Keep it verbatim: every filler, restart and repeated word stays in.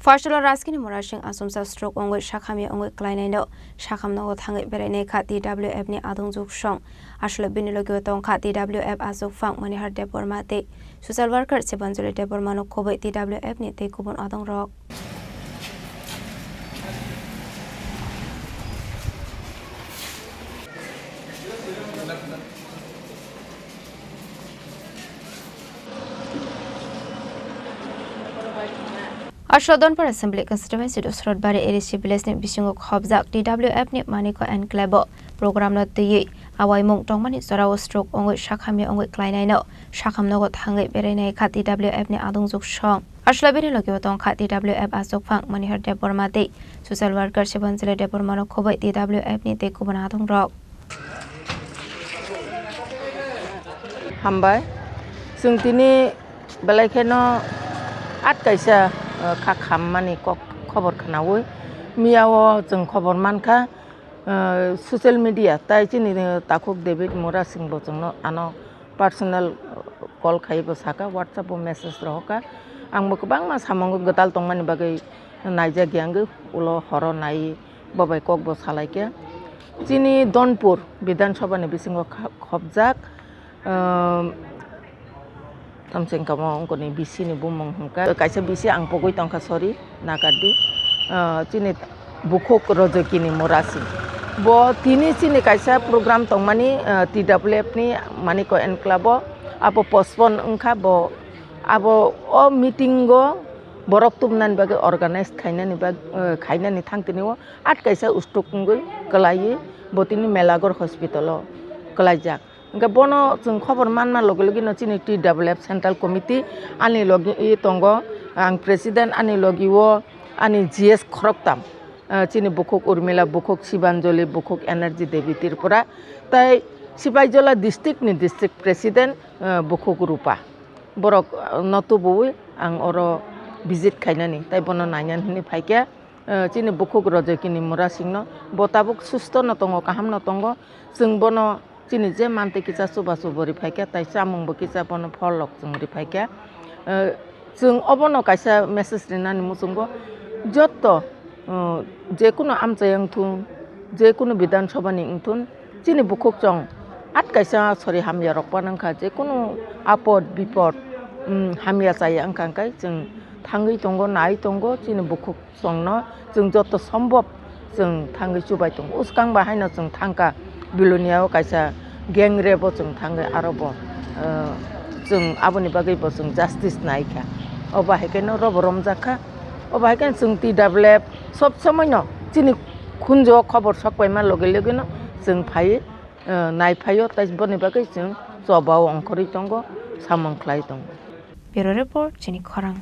Phaisalo Raskini Murasing achomsa stroke wngwi sakhamya wngwi klainaino sakham nogo thangwi berainai kha T W F ni adongjwk song. Aswk bini logi o tongkha T W F achukphang Manihar Debbarma tei social worker Sibanjali Debbarma no khobwi T W F ni tei kubun adongrok. Aswk Donpar Assembly Constituency Dosrodbari A D C village ni bisingo khobjak T W F ni Maniko Enclave o program no twiwi awaimung tongmani jorao stroke wngwi sakhamya wngwi klainaino sakham nogo thangwi berainai kha T W F ni adongjwk song. Aswk bini logi o tongkha T W F achukphang Manihar Debbarma tei social worker Sibanjali Debbarma no khobwi T W F ni tei kubun adongrok. Hambai. Chwng tini belai kheno at kaisa, uh, kha khammani kok khobor khnaui. Miyao chwng khobor mankha, uh, social media tai chini, uh, takhuk David Murasing bo chwngno ano personal, uh, call khai bo saka, WhatsApp o message rohorkha. Ang bo kwbangma samung gwtal tongmani bagwi naijak ya wngwi ulo horo nai bo bai kok bo salaikha. Chini Donpur Bidhan Sabha ni bisingo kha-, khobjak, um, tamseng kamo ongkoni B C ni bumung hwnkha. Kaisa B C ang pogwi tongkha, sorry, nakardi. Uh, chini bukhuk Rojokini Murasing. Bo tini chini kaisa program tongmani, uh, T W F ni Maniko Enclave o, abo postpone wngkha, bo abo o meeting o borok tubunani bagwi organize khainani bag-, uh, khainani thang tini o at kaisa ustuk wngwi kwlaiwi bo tini Melagor hospital o kwlaijak. Hwnkhe bono chwng khobor manma logi logi no chini T W F Central Committee ani logi tongo, ang President ani logi o ani G S khoroktham, ah, chini bukhuk Urmila, bukhuk Sibanjali, bukhuk Energy Devi Tripura, tai Sipaijola district ni district President, ah, bukhuk Rupa. Borok, ah, no tubuwi ang oro visit khainani, tai bono nainani hinwi phaikha. Eh, chini bukhuk Rojokini Murasingno bo tabuk susto no tongo, kaham no tongo. Chwng bono chini je mantwi kisa chubachu bo riphaikha, tai chamung bo kisa bono pholrok chwng riphaikha. Eh, chwng obono kaisa message rinani muchungo, jotto, eh, jekunu amchai wngthun, jekunu Bidhan Sabha ni wngthun, chini bukhuk chwng at kaisa sori hamya rok panang kha, jekunu apod bipod, um, hamya chaya wngkha, hwnkhe chwng thangwi tongo, nai tongo, chini bukhuk chwngno chwng joto sombhob chwng thangwi chubai tongo. Swkang bai haino chwng thangkha Bilonia o kaisa gang rape o chwng thangwi aro bo, uh, chwng aboni bagwi bo chwng justice naikha. Obo hai kheno robo romjakha. Obo hai kheno chwng T W F sob somoi no chini khunju o khobor sok paima logi logi no chwng phai, uh, nai phaio, tai boni bagwi chwng choba o ongkhorwi tongo, samung khlai tongo. Bureau Report, chini khorang.